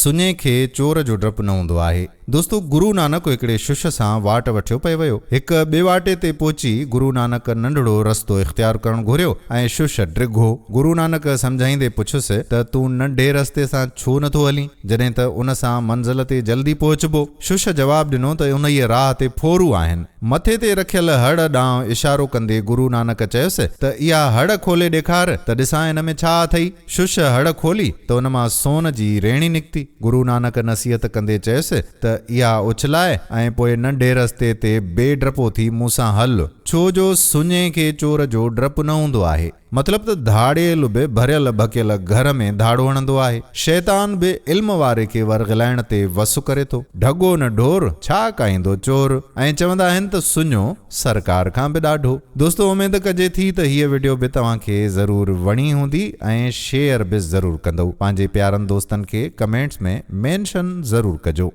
سڃي کي چور جو ڊپ نه هوندو آهي. دوستو گرو نانڪ هڪڙي شش سان واٽ وٺيو پئي ويو. هڪ ٻي واٽي تي پهچي گرو نانڪ ننڍڙو رستو اختيار ڪرڻ گهريو ۽ شش ڊگهو. گرو نانڪ سمجهائيندي پڇيس ته تون ننڍي رستي سان ڇو نه ٿو هلين، جڏهن ته ان سان منزل تي جلدي پهچبو. شش جواب ڏنو ته انهيء راهه تي ڦورو آهن. مٿي تي رکيل هڙ ڏانهن اشارو ڪندي گرو نانڪ چيس ته اها هڙ کولي ڏيکار ته ڏسان ان ۾ ڇا اٿئي. شش هڙ کولي ته ان مان سون جي ريڻي نڪتي. گرو نانڪ نصيحت ڪندي چيس ته اها اڇلاء ۽ پوء ننڍي رستي تي بي ڊپو ٿي مون سان هل، ڇو جو سڃي کي چور جو ڊپ نه هوندو آهي. مطلب ته ڌاڙيل به ڀريل ڀڪيل گهر ۾ ڌاڙو هڻندو آهي. شيطان به علم واري کي ورغلائڻ تي وس ڪري ٿو. ڍڳو نه ڍور، ڇا ڪاهيندو چور. ۽ چوندا آهن ته سڃو سرڪار کان به ڏاڍو. دوستو اميد ڪجي ٿي ته هيء وڊيو به توهان کي ضرور وڻي هوندي ۽ شيئر به ضرور ڪندؤ پنهنجي پيارن دوستن کي ڪمينٽس ۾ مينشن ضرور ڪجو.